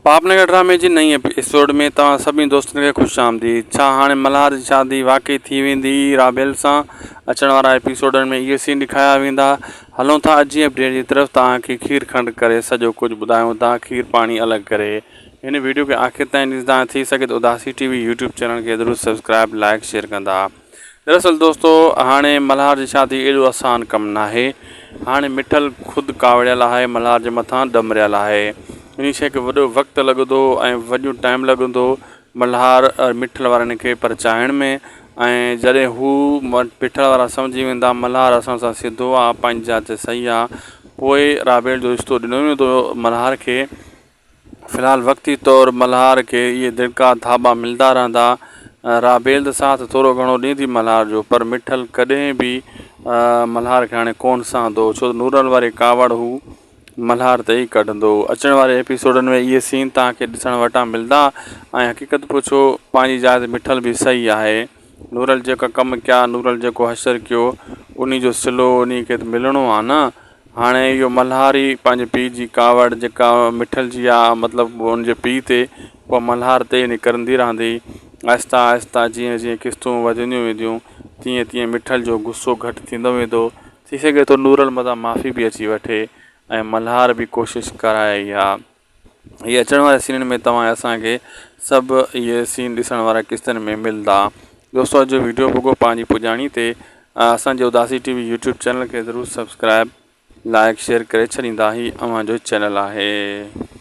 پاپ نگر ڊرامي جي نئين ايپيسوڊ ۾ توهان سڀني دوستن کي خوش آمديد ڇا هاڻي ملهار جي شادي واقعي ٿي ويندي رابيل سان اچڻ وارا ايپيسوڊن ۾ اهي سين ڏيکايا ويندا هلون ٿا اڄ جي اپڊيٽ جي طرف توهان کي کير کنڊ ڪري سڄو ڪجهه ٻڌايون ٿا کير پاڻي الڳ ڪري هن ويڊيو کي آخر تائين ڏسندا ٿي سگهي ته اداسي ٽي وي يوٽيوب چينل کي ضرور سبسڪرائب لائڪ شيئر ڪندا دراصل دوستو هاڻي ملهار جي شادي ايڏو آسان ڪم ناهي. هاڻي مٺل خود ڪاوڙيل آهي ملهار جي مٿان ڏمريل آهي. انهي شيء کي وڏو وقت لڳندو ۽ وڏو ٽائيم لڳندو ملهار مٺل وارن کي پرچائڻ ۾ ۽ جڏهن هو مٺل وارا سمجهي ويندا ملهار اسان سان سڌو آ پنهنجي جاء تي صحيح آ پوء رابيل جو رشتو ڏنو ويندو ملهار کي. في الحال وقتي طور ملهار کي اهي دڙڪا ٿاٻا ملندا رهندا. رابيل ته ساٿ ٿورو گهڻو ڏيندي ملهار جو، پر مٺل ڪڏهن به ملهار کي هاڻي ڪونه سهندو، ڇو ته نورل واري ڪاوڙ هو ملهار تي ئي ڪڍندو. اچڻ واري ايپيسوڊن ۾ اهي سين توهان کي ڏسڻ وٽان ملندا ۽ حقيقت پڇو پنهنجي جاء تي مٺل به صحيح آهي. نورل جيڪا ڪم ڪيا، نورل جيڪو حشر ڪيو، انهي جو صلو انهي کي ته ملڻو آ نه. هاڻي اهو ملهار ئي پنهنجي پيء جي ڪاوڙ جيڪا مٺل جي آ مطلب ان جي پيء تي اها ملهار تي ئي نڪرندي رهندي. آهستي آهستي جيئن جيئن قسطون وڌنديون وينديون تيئن تيئن مٺل جو غصو گهٽ ٿيندو ويندو. ٿي سگهي ٿو نورل متان معافي به اچي وٺي ۽ ملهار به ڪوشش ڪرائي اها. هي اچڻ واري سينن ۾ توهان اسان کي سڀ اهي سين ڏسڻ وارا قسطن ۾ ملدا دوستو اڄ جو ويڊيو پڳو پنهنجي پڄاڻي تي اسان جي اداسي ٽي وي يوٽيوب چينل کي ضرور سبسڪرائب لائڪ شيئر ڪري ڇڏيندا هي اوهان جو چينل آهي.